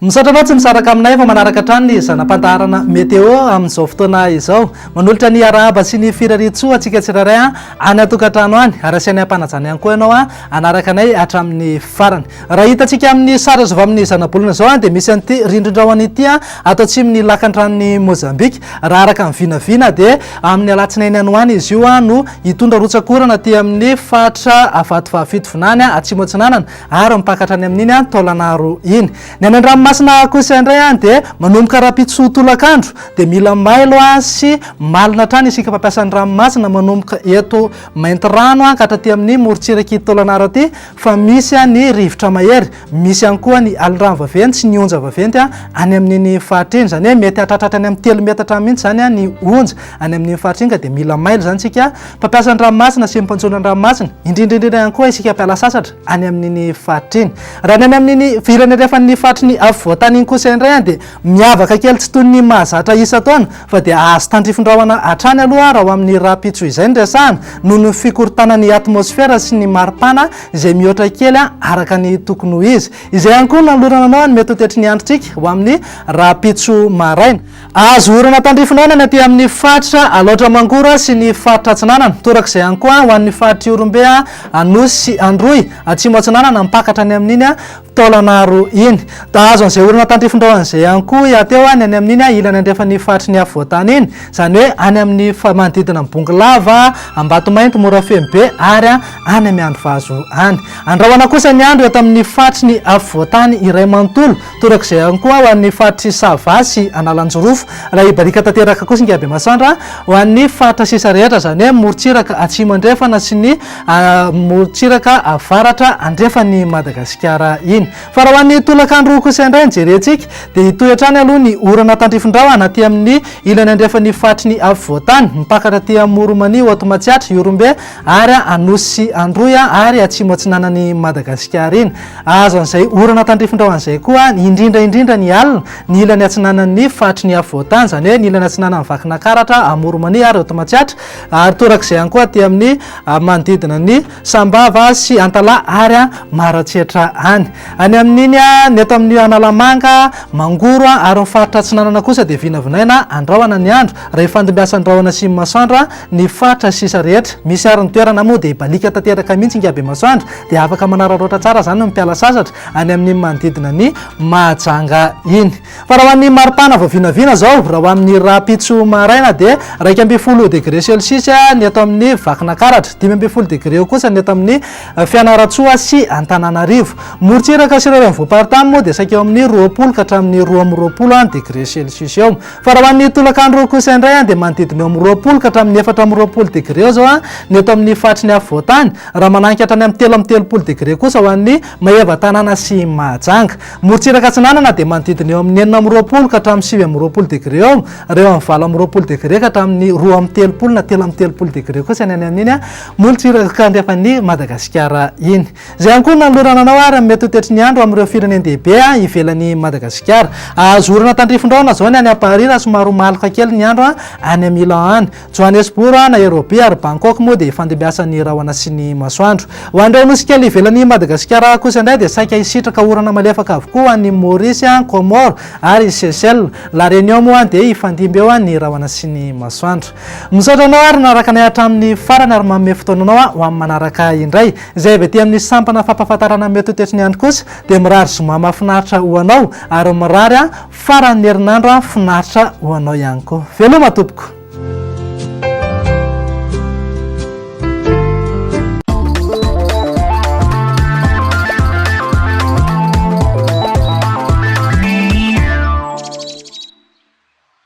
Misaotra anao tsy misaraka aminay fa manaraka hatrany ny zana-pandaharana Météo amin'izao fotoana izao. Manolotra ny arahaba sy ny firarian-tsoa antsika tsirairay any an-tokantrano any ary asianay am-panajana ihany koa ianao hanaraka anay hatramin'ny farany. Raha hitantsika amin'ny sary azo avy amin'ny zana-bolana izao dia misy an'ity rindrin-drahona ity ato atsimon'ny lakandranon'i Mozambika. Raha araka ny vinavina dia amin'ny alatsinainy any ho any izy io no hitondra rotsak'orana aty amin'ny faritra Vatovavy-Fitovinany atsimo atsinanana ary mipaka hatrany amin'iny Taolagnaro iny. Ny any an-dranomasina kosa indray dia manomboka rahampitso tolakandro dia mila mailo sy malina hatrany isika mpampiasa ny ranomasina manomboka eto Maintirano ka hatraty amin'ny morontsirak'i Taolagnaro aty fa misy ny rivotra mahery, misy ihany koa ny alin-drano vaventy sy ny onja vaventy any amin'iny faritra iny, izany hoe mety hahatratra hatrany amin'ny 3 metatra mihitsy izany ny onja any amin'iny faritra iny ka dia mila mailo izany isika mpampiasa ny ranomasina sy ny mpanjono ny ranomasina, indrindra indrindra ihany koa isika mpiala sasatra any amin'iny faritra iny. Raha ny any amin'iny vilany andrefan'ny faritry ny afovoantany iny kosa indray dia miavaka kely tsy toy ny mahazatra isan-taona fa dia azo tandrifin-drahona hatrany aloha raha ho amin'ny rahampitso izay no resahana noho ny fikorontanan'ny atmosfera sy ny maripana izay mihoatra kely araka ny tokony ho izy. Izay ihany koa no nanolorana anao ny mety ho toetry ny androntsika ho amin'ny rahampitso maraina. Azo orana tandrifin'aina ny aty amin'ny faritra Alaotra Mangoro sy ny faritra Atsinanana. Torak'izay ihany koa ho an'ny faritr'i Ihorombe, Anosy sy Androy, Atsimo Atsinanana mipaka hatrany amin'iny Taolagnaro iny. Azo an'izay orana tandrifin-drahona izay ihany koa iateo ny any amin'iny ilany andrefan'ny faritry ny afovoantany iny, izany hoe any amin'ny manodidina an'i Bongolava, Ambatomainty, Morafenobe ary any Miandrivazo any. Andrahona kosa ny andro eto amin'ny faritry ny afovoantany iray manontolo, torak'izay ihany koa ho an'ny faritr'i Sava sy Analanjirofo. Raha hibaliaka tanteraka kosa Ingabemasoandro ho an'ny faritra sisa rehetra, izany hoe morontsiraka atsimo andrefana sy ny morontsiraka avaratra andrefan'i Madagasikara iny. Fa raha ho an'ny tolakandro kosa indray no jerentsika dia hitohy hatrany aloha ny orana tandrifin-drahona aty amin'ny ilany andrefan'ny faritry ny afovoantany, mipakatra aty Amoron'i Haute Matsiatra, Ihorombe ary Anosy sy Androy ary atsimo atsinanan'i Madagasikara iny. Azo an'izay orana tandrifin-drahona izay koa indrindra indrindra ny alina ny ilany atsinanan'ny faritry ny afovoantany, izany hoe ny ilany atsinanan'i Vakinankaratra, Amoron'i ary Haute Matsiatra ary torak'izay ihany koa aty amin'ny manodidina ny Sambava sy Antalaha ary Maroantsetra any. Any amin'iny ny eto amin'ny Analamanga, Mangoro ary ny faritra Atsinanana kosa dia vinavinaina andrahona ny andro raha ifandimbiasan'ny rahona sy ny masoandro ny faritra sisa rehetra. Misy ary ny toerana moa dia hibaliaka tanteraka mihitsy Ingabemasoandro dia afaka manararaotra tsara izany ny mpiala sasatra any amin'iny manodidina ny Mahajanga iny. Fa raha ho an'ny maripana vao vinavina izao, raha ho amin'ny rahampitso maraina dia 11 degre celsius ny eto amin'ny Vakinakaratra, 15 degre eo kosa ny eto amin'ny Fianarantsoa sy Antananarivo. Morontsiraka sy ireo renivohi-paritany moa dia saika eo amin'ny 20 ka hatramin'ny 22 degre celsius eo. Fa raha ho an'ny tolakandro kosa indray dia manodidina eo amin'ny 20 ka hatramin'ny 24 degre eo izao ny eto amin'ny faritry ny afovoantany, raha mananika hatrany amin'ny 33 degre kosa ho an'ny Maevatanàna sy Mahajanga. Morontsiraka atsinanana dia manodidina eo amin'ny 26 ka hatramin'ny 29 degre eo, ary eo amin'ny 28 degre ka hatramin'ny 32 na 33 degre kosa ny any amin'iny morontsiraka andrefan'i Madagasikara iny. Izay ihany koa no nanolorana anao ary amin'ny mety ho toetry ny andro amin'ireo firenen-dehibe ivelan'i Madagasikara. Azo orana tandrifin-drahona izao ny any Paris raha somary ho maloka kely ny andro any Milan any. Johannesburg, Nairobi ary Bangkok moa dia ifandimbiasan'ny rahona sy ny masoandro. Ho an'ireo nosy kely ivelan'i Madagasikara kosa indray dia saika hisitraka orana malefaka avokoa ho an'i Maurice, Comores ary Seychelles. La Réunion moa dia hifandimby eo ny rahona sy ny masoandro. Misaotra anao ary nanaraka anay hatramin'ny farany ary manome fotoana anao ho amin'ny manaraka indray. Izay avy aty amin'ny sampana fampahafantarana ny mety ho toetry ny andro kosa dia mirary zoma mahafinaritra ho anao ary mirary faran'ny herinandro finaritra ho anao ihany koa. Veloma tompoko!